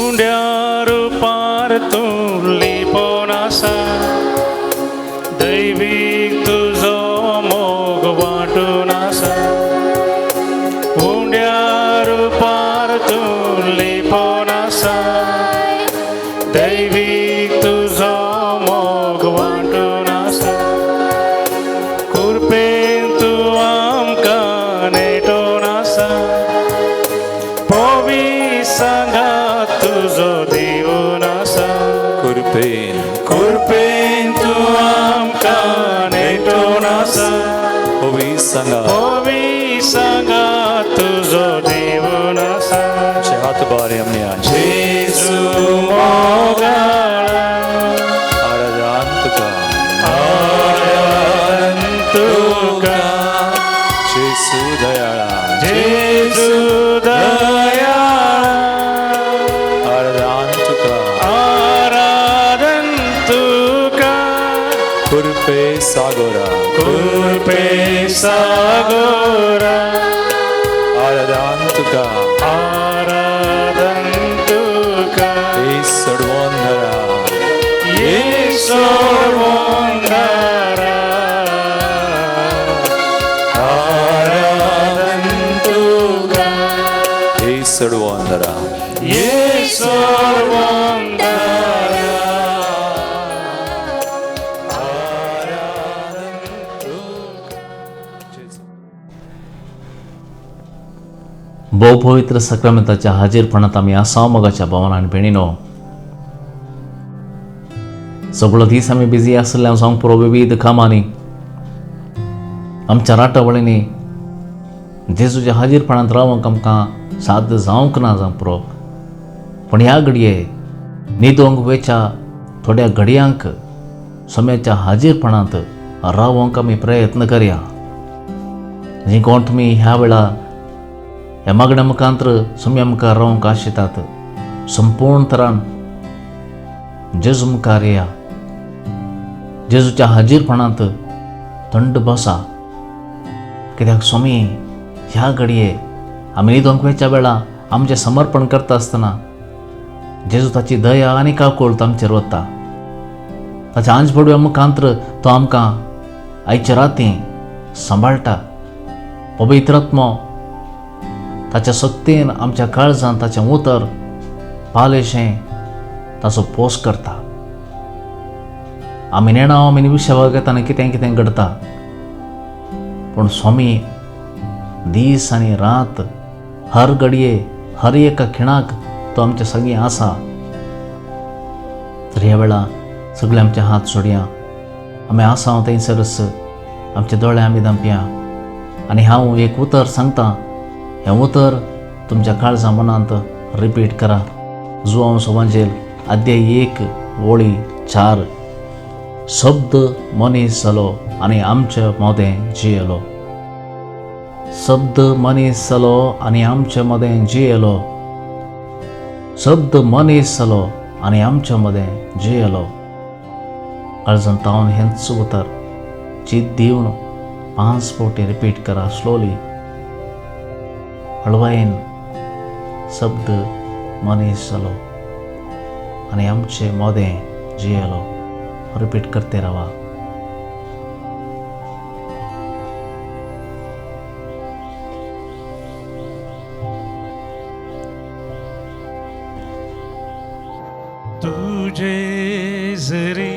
उंड्या रुपार तूं लिपोन आसा दैवीक तुजो मोग वांटून आसा उंड्या रुपार तूं लिपोन आसा दैवीक तुजो मोग वांटून आसा कृपेन तूं आमकां नेटोन आसा पवी सांगात तुजो दिवन आसा कृपेन कृपेन तूं आमकां नेटोन आसा होवी सांगा पवी सांगात तुजो दिवन आसा आमचे हात बारे आमी जेजू मोगाळा आराधन तुका आराधन तुका जेसू दयाळा जेजू दयाळा आराधन तुका आराधन तुका कृपे सागोरा कृपे सागोरा आराधन तुका आराधन तुका येसडवंदरा येसोवंदरा आराधन तुका येसडवंदरा येसोवंदरा भोवपवित्र सक्रामेंताच्या हाजीरपणांत आमी आसा मोगाच्या भावान आनी भयणीनो. सगळो दीस आमी बिजी आसले हांव सांगूंक पुरो विविध कामांनी आमच्या राटावळींनी जेजूच्या हाजीरपणांत रावंक आमकां साध्य जावंक ना जावंक पुरो. पूण ह्या घडये न्हिदोंक वेच्या थोड्या घडयांक सोम्याच्या हाजीरपणांत रावंक आमी प्रयत्न करया. जी कोण तुमी ह्या वेळार ह्या मागण्या मुखांतर सोम्या मुखार रावंक आशितात संपूर्ण तरान जेजू मुखार येया, जेजूच्या हाजीरपणांत थंड बसा. कित्याक स्वामी ह्या घडये आमी न्हिदोंक वेच्या वेळा आमचें समर्पण करता आसतना जेजू ताची दया आनी काकूळत आमचेर वता. ताच्या आंज पडव्या मुखांतर तो आमकां आयचे राती सांबाळटा. पवित्र आत्मो ताच्या शक्तीन आमच्या काळजान ताचें उतर पालेशें ताचो पोस करता. आमी नेणा आमी विशय घेतना कितें कितें घडता, पूण स्वामी दीस आनी रात हर घडये हर एका खिणाक तो आमच्या सगळीं आसा. तर ह्या वेळा सगळे आमचे हात सोडया, आमी आसा थंयसरच आमचे दोळे आमी धांपया आनी हांव एक उतर सांगता, हें उतर तुमच्या काळजा मनांत रिपीट करा. जुआंव सोवांजेल अध्याय 1 ओळी 4. शब्द मनीस जालो आनी आमचे मदें जियेलो. शब्द मनीस जालो आनी आमचे मदें जियेलो. शब्द मनीस जालो आनी आमचे मदें जियेलो. काळजान तावन हेंच उतर चित दिवन 5 फावटी रिपीट करा स्लोली, हळवायेन. शब्द मनीस जालो आनी आमचे मदें जियेलो. रिपीट करते रावा. तुझे जरी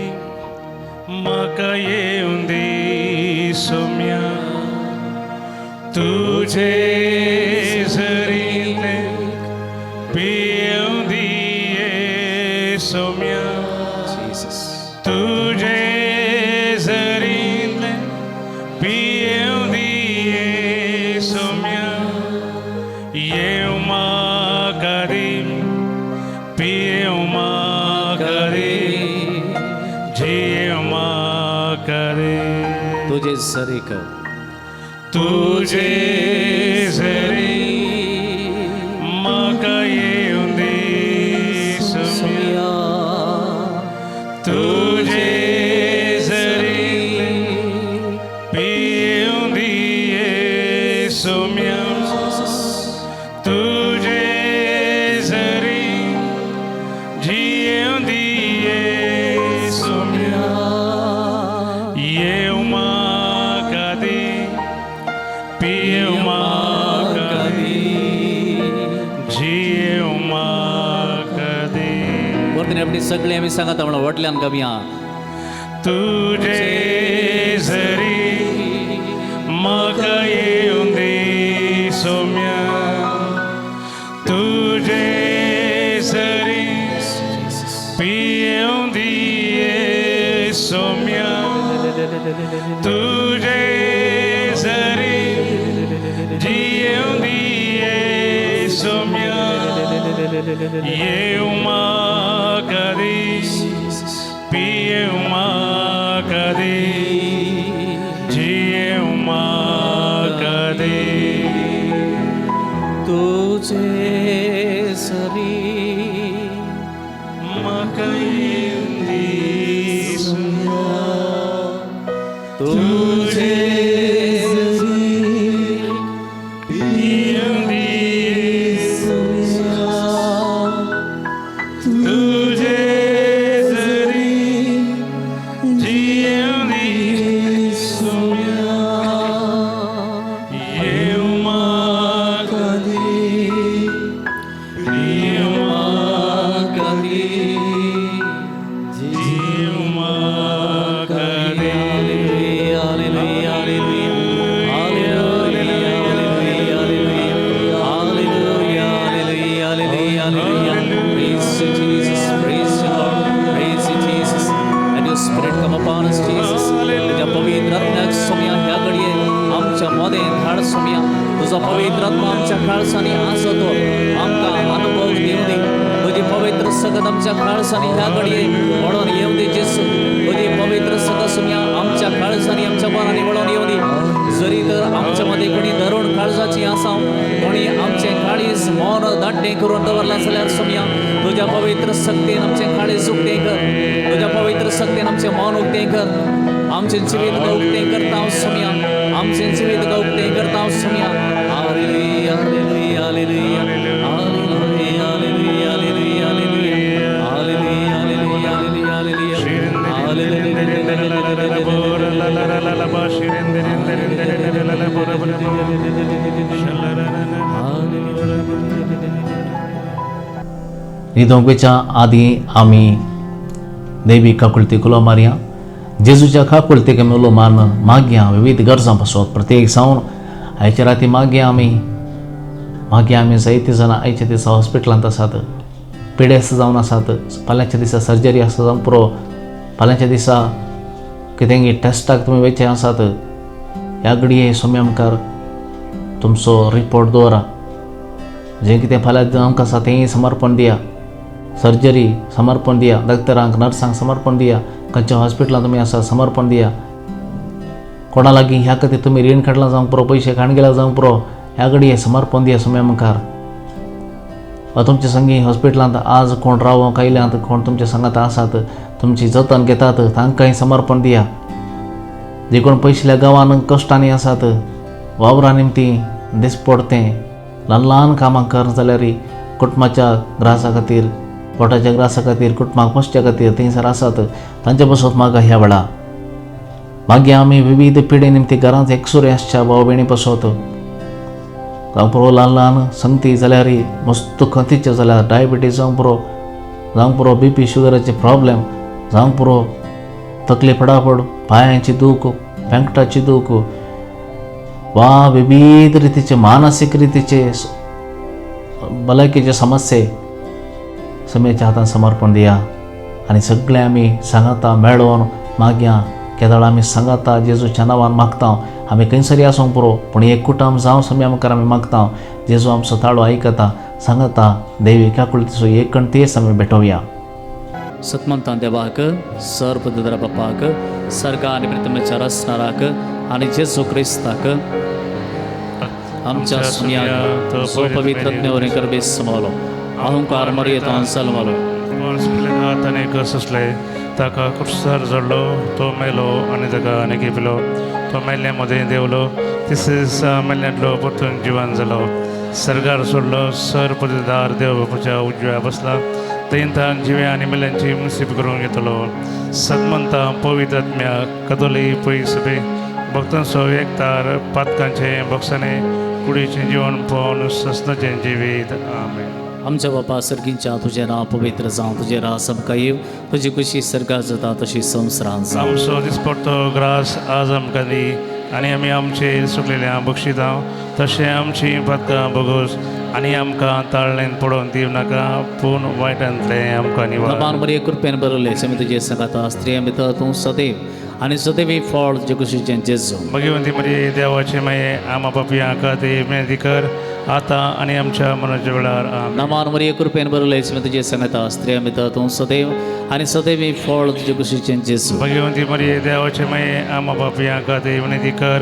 म्हाका येवं दी सोम्या, तुझे जरी पियेवं दी सोम्या, तुझे जरी पियेवं दी सोम्या, येवं म्हाका दी पियेवं म्हाका दी जियेवं म्हाका दी. तुझे सरीक तुझे जरी म्हाका येवं दी सोम्या, तुझे जरी पियेवं दी सोम्या, तुझे जरी वरतीन आपली सगळी आमी सांगता म्हणून व्हडल्यान गावया. तुजे सरी म्हाका येवंदी सोम्या, तुजे सरी पियेवंदी सोम्या, तुजे सरी जियेवंदी सोम्या, येवं म्हाका दी, पियेवं म्हाका दी, जियेवं म्हाका दी. तुझे सरी म्हाका येवंदी सोम्या, तुझे पियेवंदी तुझे सरी जियेवंदी सोम्या, येवं म्हाका दी, पियेवं म्हाका दी, जियेवं म्हाका दी. Hallelujah, hallelujah, hallelujah, hallelujah, hallelujah, hallelujah, hallelujah. Praise you, Jesus. Praise you, Lord. Praise you, Jesus. And your spirit come upon us, Jesus. तुझ्या पवित्र आत्म्याक सोम्या ह्या घडये आमच्या मदें धाड सोम्या. तुजो पवित्र आत्मा आमच्या काळसांनी आसो, तो आमकां अनुभव दिवं दी. तुजी पवित्र सगत आमच्या काळसांनी ह्या घडये वळोन येवं दी जेसू. तुजी पवित्र सगत सोम्या आमच्या काळसांनी, आमच्या मनांनी वळोन येवं दी. जरी तर आमच्या मदें कोणी धरून काळजाची आसा, कोणी आमचें काळीज मोन दाड्डें करून दवरलां जाल्यार सोम्या, तुज्या पवित्र शक्तीन आमचें काळीज उक्तें कर. तुज्या पवित्र शक्तीन आमचें मन उक्तें कर. आमचें जिवीत उक्तें करता सोम्या, आमचें जिवीत उक्तें करता Saumya. Hallelujah, hallelujah, hallelujah, hallelujah, hallelujah, hallelujah, hallelujah, hallelujah, hallelujah, न्हिदोंक वयच्या आदीं आमी देवी काकुळती उलो मारया. जेजूच्या काकुळतीक आमी उलो मारून मागया विविध गरजां पासत प्रत्येक जावन. आयच्या राती मागया आमी, मागया आमी जायतीं जाणां आयच्या दिसा हॉस्पिटलांत आसात, पिडेस्त जावन आसात. फाल्यांच्या दिसा सर्जरी आसा जावंक पुरो, फाल्यांच्या दिसा कितेंय टेस्टाक तुमी वयचे आसात. ह्या घडये सोम्या मुखार तुमचो रिपोर्ट दवरा. जें कितें फाल्यां जावंक आसा तेंय समर्पण दिया. सर्जरी समर्पण दिया, डॉक्टरांक नर्सांक समर्पण दिया. खंयच्या हॉस्पिटलांत तुमी आसा समर्पण दिया. कोणा लागीं ह्या खातीर तुमी रीण काडलां जावंक पुरो, पयशे खाण गेला जावंक पुरो, ह्या घडये समर्पण दिया सोम्या मुखार. वा तुमचे संगी हॉस्पिटलांत आज कोण रावोंक आयल्यात, कोण तुमच्या सांगात आसात, तुमची जतन घेतात, तांकांय समर्पण दिया. जे कोण पयशिल्ल्या गांवान कश्टांनी आसात, वावरा निमती दिसपडतें ल्हान ल्हान कामां कर जाल्यार कुटुंबाच्या ग्रासा खातीर, पोटाच्या ग्रासा खातीर, कुटुंबाक पोसच्या खातीर थंयसर आसात, तांचे पासत मागा ह्या वेळा. मागीर आमी विविध पिडे निमती घरांत एकसुरे आसच्या भाव भयणी पासत, जावं पुरो ल्हान ल्हान संगती जाल्यार मस्त खंतीचे जाल्यार डायबिटीज जावंक पुरो, जावंक पुरो बीपी शुगराचे प्रॉब्लेम जावंक पुरो, तकली फटाफट, पांयांची दूख, पेंकटाची दूख वा विविध रितीचे मानसीक रितीचे भलायकेचे समस्ये समेच्या हातान समर्पण दिया. आनी सगळे आमी सांगाता मेळोवन मागया. केदळ आमी सांगाता जेजूच्या नांवान मागता. आमी खंयसरी आसूंक पुरो, पूण एक कुटुंब जावं सोम्या मुखार आमी मागता. जेजू आमचो ताळो आयकता. सांगता देवी काकुळतीचो एक तेच आमी भेटोवया. सतमंता देवाक, सर्वदर बापाक, सर्गा आनी प्रतिमेच्या रसणाराक आनी जेजू क्रिस्ताक आमच्या सुन्याक जो पवित्र आत्म्यावरी करबेस समवलो, अहंकार मर्येतान जल्मलो, ताणें कसले ताका कुर्सार जडलो, तो मेलो आनी ताका आनी घेपलो. तो मेल्ल्या मदें देंवलो, तिसरे दिसा मेल्ल्यांतलो परतून जिवन जालो. सर्गार सोडलो, सर पददार देव बापाच्या उजव्या बसला. थंय जिव्या आनी मेल्यांची मुसीब करूंक येतलो. सदमंता पवित्र आत्म्या कदोली पयसबे भक्तांचो एकतार पातकांचें बक्षाणें कुडीचें जिवन पळोवन सस्नाचें जिवीत. आमेन. आमच्या बापा सर्गींच्या तुजें नांव पवित्र जावं, तुजें राज आमकां येवं, तुजी खुशी सर्गात जाता तशी संवसारांत जावं. आमचो दिसपडतो ग्रास आज आमकां दी आनी आमी आमचे सुकलेल्या बक्षितां तशें आमची पातकां भोगोस आनी आमकां ताळ्ळेन पडोवन दिवं नाका पूण वायटांतलें आमकां निवार. नमान मरिये कृपेन बरयलें, आमी तुजे सांगाता, स्त्रियां भितर तूं सदैव आनी सदैव फळ तुजे कुशीचें जेजू. भगवंती मरिये देवाचे माये आमा पापयां खातीर विनंती कर आतां आनी आमच्या मरणाच्या वेळार. आमेन. नमान मरिये कृपेन बरयलें, आमी तुजे सांगाता, स्त्रियां भितर तूं सदैव आनी सदैव फळ तुजे कुशीचें जेजू. भगवंती मरिये देवाचे माये आमा पापयां खातीर विनंती कर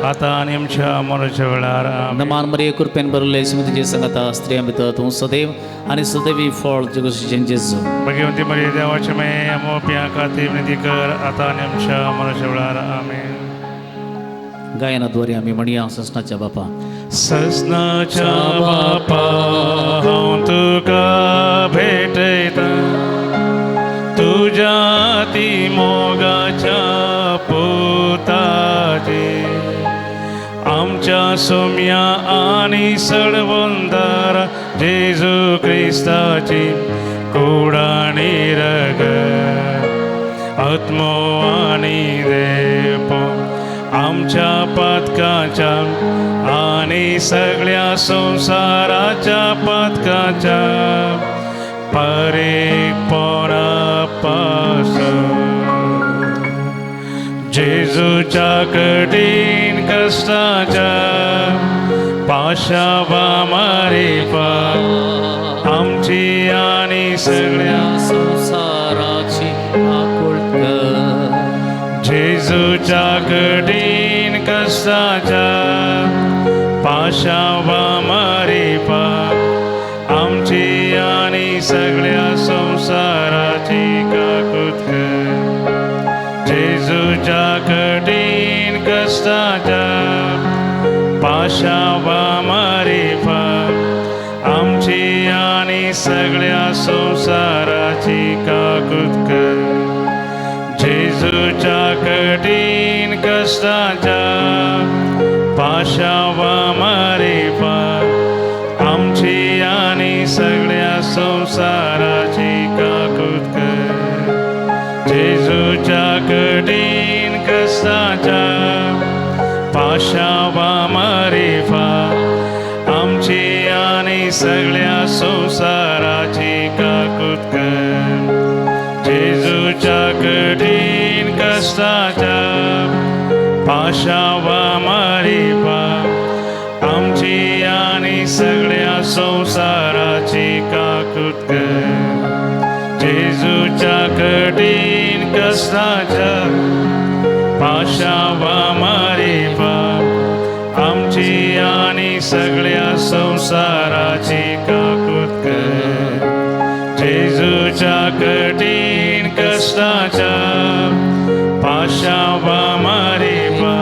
आतां आनी आमच्या मरणाच्या वेळार. आमेन. नमान मरिये कृपेन बरयलें, आमी तुजे सांगाता, स्त्रियां भितर तूं सदैव आनी सदैव फळ तुजे कुशीचें जेजू. भगवंती मरिये देवाचे माये आमा पापयां खातीर विनंती कर आतां आनी आमच्या मरणाच्या वेळार. आमेन. गायनाद्वारे आमी म्हणया ससनाच्या बापा. ससनाच्या बापा हांव तुका भेटयता तुज्या ती मोगाच्या पुताचे आमच्या सोम्या आनी सडवंदारा जेजू क्रिस्ताची कुडाणी रग आत्मो आनी देव आमच्या पातकाच्या आनी सगळ्या संवसाराच्या पातकाच्या परेकपणा पासून जेजूच्या कठीण कष्टाच्या पाशावा मारिफा आमची आनी सगळ्या संसाराची आकुळ कर. जेजूच्या कठीण कष्टाच्या पाशावा मारिफा आमची आनी सगळ्या संवसाराची काकूत कर. जेजूच्या कठीण कष्टाच्या पाशावा मारिफा आमची आनी सगळ्या संवसाराची काकूत कर. जेजूच्या कठीण कष्टाच्या पाशावा मारिफा आमची आनी सगळ्या संवसाराची काकूत कर. जेजूच्या कठीण कष्टाच्या पाशावा मारिफा आमची आनी सगळ्या संवसाराची काकूत कर. जेजूच्या कठीण कष्टाच्या पाशावा मारिफा आमची आनी सगळ्या संवसाराची काकूत कर. जेजूच्या कठीण कष्टाच्या पाशावा मारिफा आमची आनी सगळ्या संवसाराची काकूत कर. जेजूच्या कठीण कष्टाच्या पाशावा मारिफा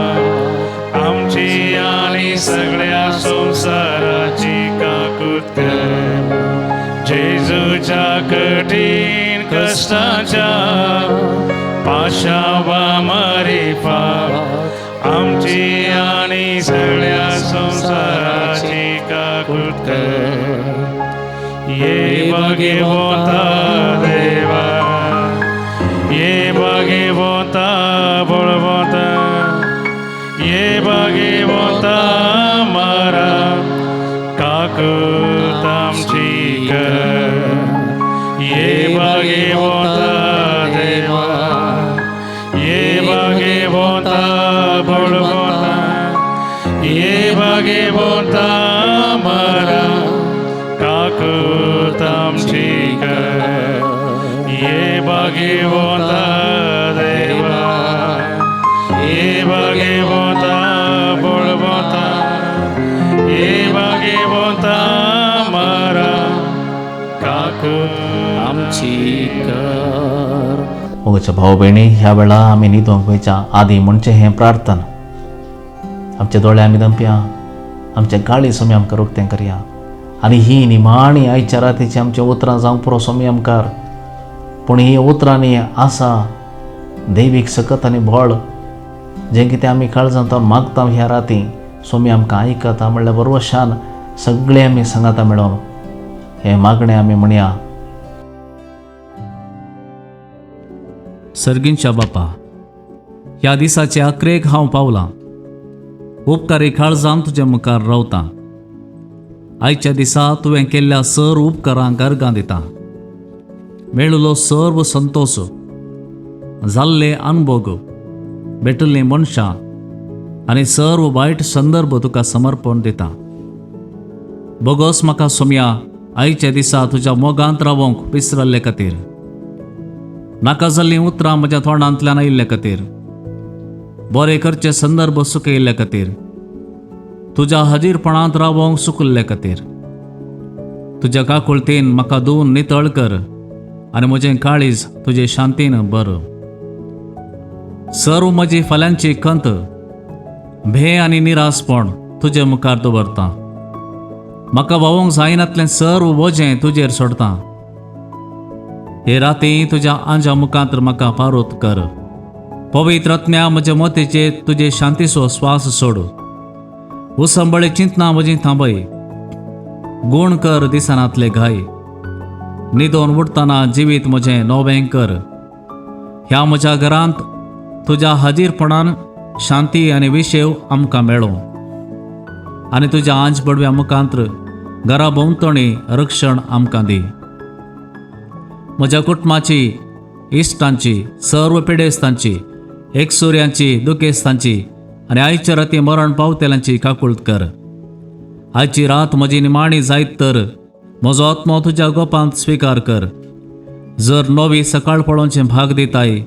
आमची आनी सगळ्या संवसाराची काकूत कर. जेजूच्या कठीण कष्टाच्या पाशावा मारिफा आमची आनी सगळ्या संवसाराची काकूत कर. ये भगवंता देवा ये भगवंता बळवंता ये भगवंता मारा काकूत आमची कर. ये भगवंता देवा ये भगवंता बळवंता ये भगवंता मारा काकूत आमची कर. ये भगवंता देवा ये भगवंता बळवंता ये भगवंता मारा काकूत आमची कर. मोगाच्या भाव भयणी, ह्या वेळा आमी न्हिदोंक वयच्या आदी म्हणचें हें प्रार्थना. आमचे दोळे आमी दमप्या, आमचे गाळी सोमी आमकां उक्तें करया आनी ही निमाणी आयच्या रातीची आमची उतरां जावंक पुरो सोमी आमकार. पूण ही उतरांनी आसा दैवीक सकत आनी बळ जें कितें आमी काळजांत मागता ह्या राती सोमी आमकां आयकता म्हणल्यार बरोबशान सगळें आमी सांगाता मेळोन. हें मागणें आमी म्हणया. सर्गींच्या बापा, ह्या दिसाचे अकरेक हांव पावलां. उपकारी काळजान तुजे मुखार रावतां. आयच्या दिसा तुवें केल्ल्या सर उपकारांक अर्गां दिता. मेळिल्लो सर्व संतोश, जाल्ले अनभोग, भेटिल्लीं मनशां आनी सर्व वायट संदर्भ तुका समर्पण दिता. बोगोस म्हाका सोमया आयच्या दिसा तुज्या मोगांत रावोंक विसरल्ले खातीर, नाका जाल्लीं उतरां म्हज्या तोंडांतल्यान आयिल्ले खातीर, बरे करचे संदर्भ सुकयिल्ले खातीर, तुज्या हाजीरपणांत रावोंक सुकल्ले खातीर. तुज्या काकुळतेन म्हाका धुवन नितळ कर आनी म्हजें काळीज तुजे शांतीन बर. सर्व म्हजी फाल्यांची खंत, भे आनी निरासपण तुजे मुखार दवरता. म्हाका व्हांवोंक जायनातलें सर्व वजें तुजेर सोडता. हे राती तुज्या आंजा मुखांत म्हाका पारोत कर. पवित्र आत्म्या म्हज्या मतीचेर तुजे शांतीचो स्वास सोड. उसंबळे चिंतना म्हजी थांबय. गुण कर दिसनातले घाय. निदोन उठतना जिवीत म्हजें नवें कर. ह्या म्हज्या घरांत तुज्या हाजीरपणान शांती आनी विशेव आमकां मेळो आनी तुज्या आंज बडव्या मुखांत्र घरा भोंवतणी रक्षण आमकां दी. म्हज्या कुटुंबाची, इश्टांची, सर्व पिडेस्तांची, एकसुऱ्यांची, दुखेस्तांची आनी आयच्या राती मरण पावतेल्यांची काकूळत कर. आयची रात म्हजी निमाणी जायत तर म्हजो आत्मो तुज्या गोपांत स्विकार कर. जर नवी सकाळ पळोवचें भाग दिताय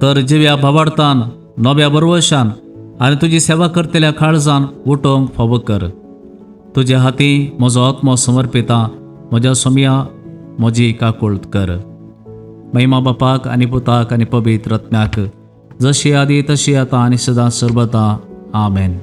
तर जिव्या भावार्थान, नव्या बरवशान आनी तुजी सेवा करतल्या काळजान उठोवंक फावो कर. तुज्या हाती म्हजो आत्मो समर्पिता. म्हज्या सोमया म्हजी काकूळत कर. महिमा बापाक आनी पुताक आनी पवित्र आत्म्याक, जशी आदी तशी आतां आनी सदां सर्वता. आमेन.